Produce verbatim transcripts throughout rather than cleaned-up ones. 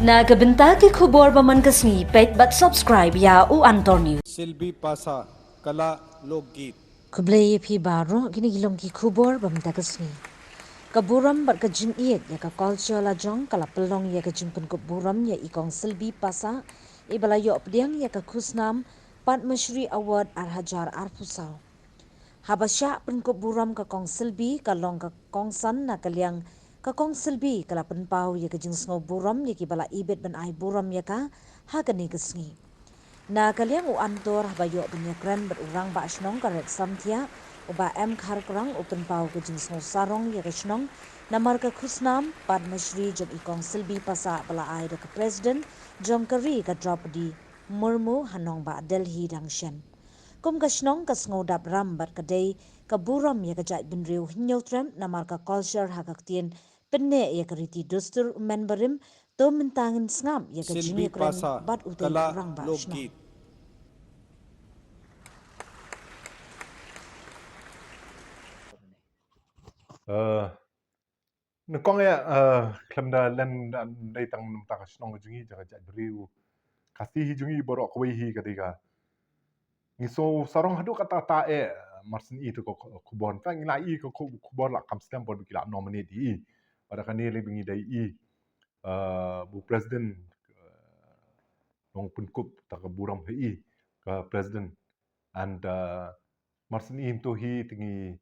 Na ka bynta ki khubor ba man ka sngi, peit bad subscribe ïa U Antor News. Silbi Pasa, Kala Lokgeet. Khublei ïa phi baroh, kine ki long ki khubor ba mynta ka sngi. Ka burom bad ka jingïeit ïa ka culture la jong ka la pynlong ïa ka jingpynkup burom ïa i Kong Silbi Pasa, i ba la ïoh pdiang ïa ka khusnam Padma Shri Award ar hajar arphew saw. Haba shah pynkup burom ka Kong Silbi, ka long ka kongsan na ka liang ka Kong Silbi ka la pynpaw ïa ka jingsngew burom ïa ki ba la ibit ban ai burom ïa ka ha kane ka sngi. Na ka liang U Antor, haba ïoh ban ïakren bad u Rangbah Shnong ka Red Samthiah, u Bah M Kharkrang, u pynpaw ka jingsngew sarong ïa ka shnong namar ka khusnam Padma Shri jong i Kong Silbi Pasa ba la ai da ka President jong ka ri ka Droupadi Murmu ha nongbah Delhi dang shen. Kum ka shnong ka sngewdap ram bad ka dei ka burom ïa ka jaitbynriew Hynñiewtrep namar ka culture ha ka ktien pynneh ïa ka riti dustur u men barim. To mynta ngin sngap ïa ka jingïakren bad u dei u Rangbah Shnong. Nyngkong ïa, eh, khlem da len da dei tang na bynta ka shnong ka jong ngi, jong ka jaitbynriew Khasi hi jong ngi baroh kawei hi ka dei ka. Ngi sngew sarong haduh katta katta eh, mar shen i to ka khubor. Ka ngi la i ka khubor la kam slem por ba ki la nominate i. Bad da kane lei ba ngi dei i, eh, ba u president, eh, long pynkup ta ka burom ha i ka president. And, eh, mar shen i to hi te ngi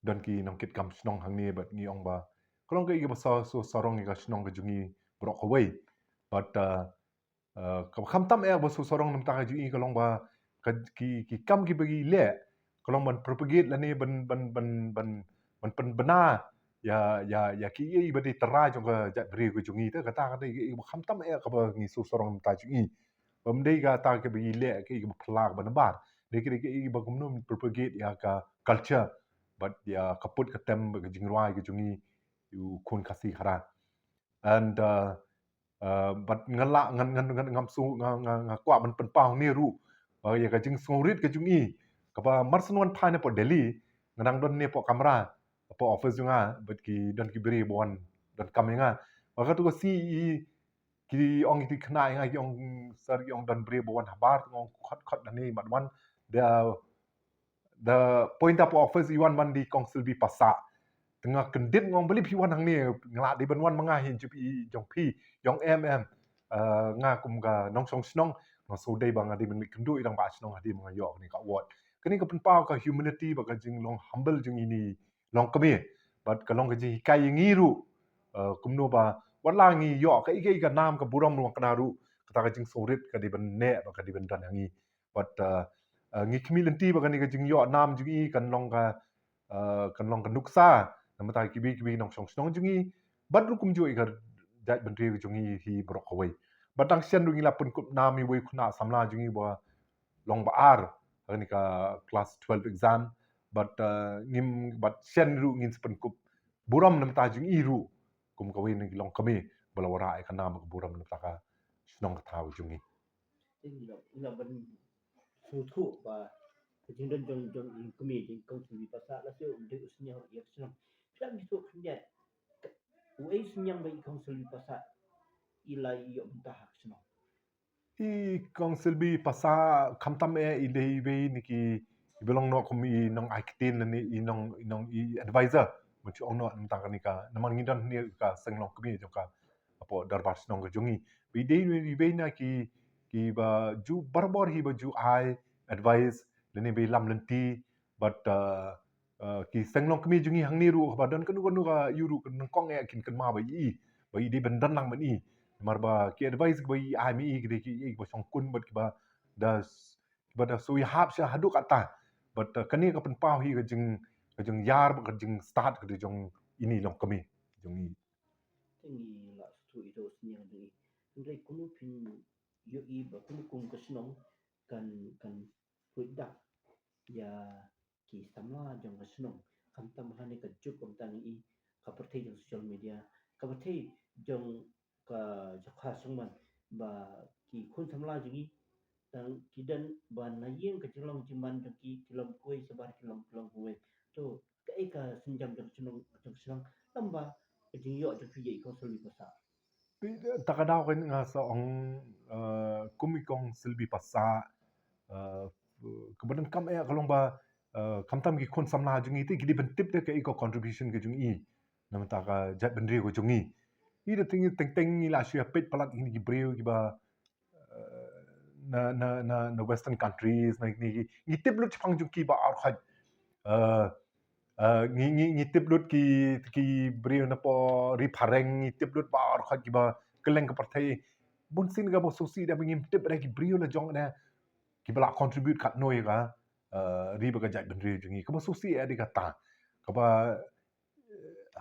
don ki nongkit kam shnong hangne bad ngi ong ba ka long kaei kaba sngew sarong ïa ka shnong ka jong ngi baroh kawei. Bad, eh, eh, kaba khamtam eh ba sngew sarong na bynta ka jong ngi ka long ba ka ki, ki kam kiba ngi leh ka long ban propagate lane ban, ban, ban, ban, ban pynbna ïa, ïa, ïa kiei ba dei trai jong ka jaitbynriew ka jong ngi. Te kata ka dei kaei kaba khamtam eh kaba ngi sngew sarong na bynta jong ngi. Bym dei kata kaba ngi leh kaei kaba phylla kaba nabar. Dei kaei kaei ba kumno ban propagate ïa ka culture bad ïa ka put ka tem bad ka jingrwai ka jong ngi u khun Khasi Khara. And, uh, uh, bad nga la, ngan, ngan, ngan, ngam sngew, nga, nga, nga kwah ban pynpaw hangne ruh ba ïa ka jingsngewrit ka jong ngi kaba mar shen wan phai na poh Delhi, nga dang don ne poh kamra, poh office jong nga, bad ki don ki briew ba wan donkam ïa nga. Ba katu ka sngi i ki ong ïa ki khynnah ïa nga, ki ong sir, ki ong don briew ba wan habar, ki ong khot khot da ne mat wan. Da, da point up office i wan ban dei Kong Silbi Pasa. Te nga kyndit, nga ong balei phi wan hangne, nga la dei ban wan ma nga hi jong phi, jong phi, jong em em. Eh, nga kum ka nongshong shnong nga shu dei ba nga dei ban leit kynduh ïa i Rangbah Shnong hadien ba nga ïoh kane ka award. Kane ka pynpaw ka humanity bad ka jinglong humble jong ine i longkmie. Bad ka long ka jinghikai ïa ngi ruh, eh, kumno ba wat la ngi ïoh kaei kaei ka nam ka burom ruh, kane ruh kata ka jingsngewrit ka dei ban neh bad ka dei ban don ha ngi. Bad, eh, eh, ngi khmih lynti ba kane ka jingïoh nam jong ngi kan long ka, eh, kan long ka nuksa na bynta kiwei kiwei ki nongshong shnong jong ngi bad ruh kumjuh ïa ka jaitbynriew jong ngi hi baroh kawei. Bad dang shen ruh ngi la pynkup nam ïa uwei u khynnah samla jong ngi ba long ba ar ha kane ka class twelve exam. Bad, eh, ngim, bad shen ruh ngin sa pynkup burom na bynta jong i ruh kum kawei na ki longkmie ba la wanrah ïa ka nam ka burom na bynta ka shnong ka thaw jong ngi. Te ngi la, ngi la ban sngewthuh ba ka jingdon jong, jong i longkmie jong i Kong Silbi Pasa la shu dei u synñiang ïa ka shnong. Phi la sngewthuh khyndiat uei u synñiang ba i Kong Silbi Pasa i la ïoh bynta ha ka shnong? I Kong Silbi Pasa khamtam eh i dei iwei na ki, iba long noh kum i nong ai ktien lane i nong, i nong i advisor. Mynta ong noh na bynta kane ka, namar ngi don hangne ka seng longkmie jong ka hapoh dorbar shnong ka jong ngi. Ba i dei iwei na ki, kiba ju barabor hi ba ju ai advice lane ba i lam lynti bad, uh, uh, ki seng longkmie jong ngi hangne ruh ba don kano kano ka ïa ruh ka nyngkong eh kin kynmaw ba i, ba i dei ban don lang ban i. Namar ba ki advice ba i ai ma i ki dei ki, kiba shongkun bad kiba da, kiba da shu ïahap sha haduh katta. Bad, uh, kane ka pynpaw hi ka jing, ka jingïar bad ka jingstad ka dei jong ine i longkmie jong ngi. Te ngi la sngewthuh ïa u synñiang jong i. Hynrei kumno phin ïohi ba kumno kum ka shnong kan, kan pyndonkam ïa ki samla jong ka shnong. Khamtam ha kane ka juk kumta ngi i ka pyrthei jong social media, ka pyrthei jong ka jaka shongman ba ki khun samla jong ngi tang ki don ba na ïing ka jinglong jingman jong ki, ki long kawei shabar ki long, ki long kawei. To kaei ka sienjam jong ka shnong, jong ka shnong lem bad ka jingïoh jong phi ïa i Kong Silbi Pasa? Te, ta ka daw ka nga sa ong, eh, kum i kong Selby Passah, eh, kaba donkam eh ka long ba, eh, khamtam ki khun samla jong ngi te ki dei ban tip da ka i ka contribution ka jong i. Namar ta ka jaitbynriew ka jong ngi. I da teng teng teng ngi la shu ïa peit palat ïa ki briew kiba, eh, na, na, na, na Western countries, na, ngi, ngi tip lut shaphang jong ki ba ar khot. Eh, eh, ngi, ngi, ngi tip lut ki, ki briew na po ri phareng, ngi tip lut ba ar khot kiba kylleng ka pyrthei. Bun sien kaba sngewsih da ba ngim tip da ki briew la jong da kiba la contribute katno ïa ka, eh, ri bad ka jaitbynriew jong ngi. Kaba sngewsih ïa di kata. Kaba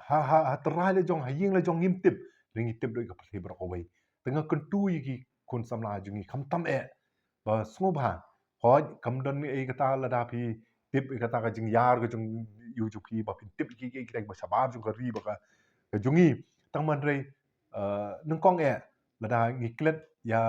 ha, ha, ha trai la jong, ha ïing la jong ngim tip, hynrei ngi tip lut ïa ka pyrthei baroh kawei. Te nga kyntu ïa ki khun samla jong ngi khamtam eh ba sngewbha. Hooid, kam don ei kata lada phi tip ei kata ka jingïar ka jong ïa u jong phi ba phin tip ïa ki, ki, ki, ki ba shabar jong ka ri bad ka, ka jong ngi. Tang hynrei, eh, nyngkong eh lada ngi klet ïa,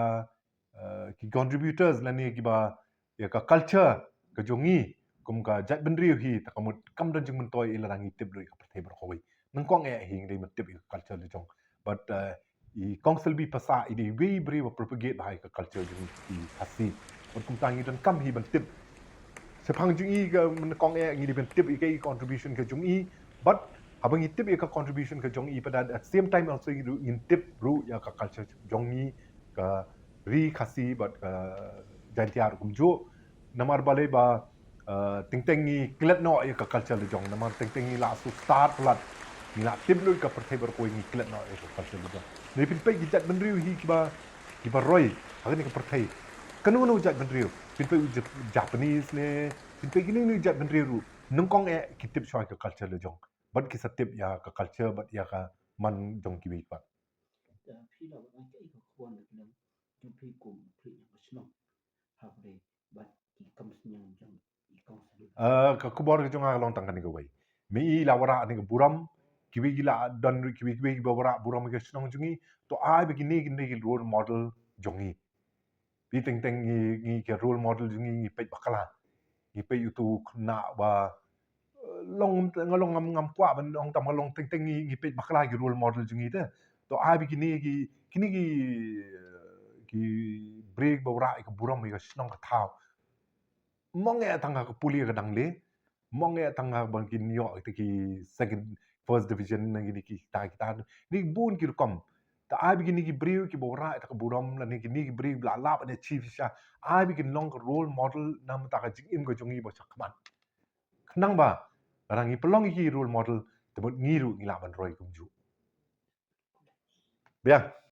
eh, ki contributors lane kiba ïa ka culture ka jong ngi kum ka jaitbynriew hi, ta ka mut kam don jingmyntoi ïa lada ngi tip lut ïa ka pyrthei baroh kawei. Nyngkong eh hi ngi dei ban tip ïa ka culture la jong. But, eh, i kong Selby Passah i dei iwei i briew ba propagate bha ïa ka culture jong i Khasi. Bad kumta ngi donkam hi ban tip shaphang jong i ka, nyngkong eh ngi dei ban tip ïa ka i contribution ka jong i. But haba ngi tip ïa ka contribution ka jong i, but at the same time also ngi ruh ngin tip ruh ïa ka culture jong ngi ka ri Khasi bad ka Jaintia ruh kumjuh. Namar balei ba, eh, teng teng ngi klet noh ïa ka culture la jong. Namar teng teng ngi la shu start palat, ngi la tip lut ïa ka pyrthei baroh kawei, ngi klet noh ïa ka culture la jong. Hynrei phin peit ki jaitbynriew hi kiba, kiba roi ha kane ka pyrthei. Kano kano jaitbynriew, phin peit u Jap-, Japanese ne, phin peit kino kino jaitbynriew ruh, nyngkong eh ki tip shwa ïa ka culture la jong. Bad ki sa tip ïa ka culture bad ïa ka man jong kiwei pat. Te phi la wan ai kaei ka khubor na ka liang jong phi kum u khlieh jong ka shnong ha Bri bad ki kam sniang jong i kong Selby? Eh, ka khubor ka jong nga ka long tang kane kawei. Me i la wanrah ïa ka burom, kiwei ki la don, kiwei kiwei kiba wanrah burom ïa ka shnong jong ngi. To ai ba kine, kine ki role model jong ngi. Phi teng teng ngi, ngi ka role model jong ngi, ngi peit bakla. Ngi peit utu u khynnah ba, eh, long, nga long ngam, ngam kwah ban ong tang, nga long teng teng ngi, ngi peit bakla ki role model jong ngi te. To ai ba kine ki, kine ki, eh, ki briew ba wanrah ïa ka burom ïa ka shnong ka thaw. Mo ngi tang ha ka pule ka dang le, mo ngi tang ha ba kin ïoh ïa ki second, first division na kine kita, kita. Ni bun ki rukom. Ta ai ba kine ki briew kiba wanrah ïa ka burom lane kine ki briew ba la lap ne chief sha. Ai ba kin long ka role model namar ta ka jingim ka jong ngi ba shakhmat. Khnang ba lada ngi pynlong ïa ki role model, te mut ngi ruh ngi lah ban roi kumjuh. Biang.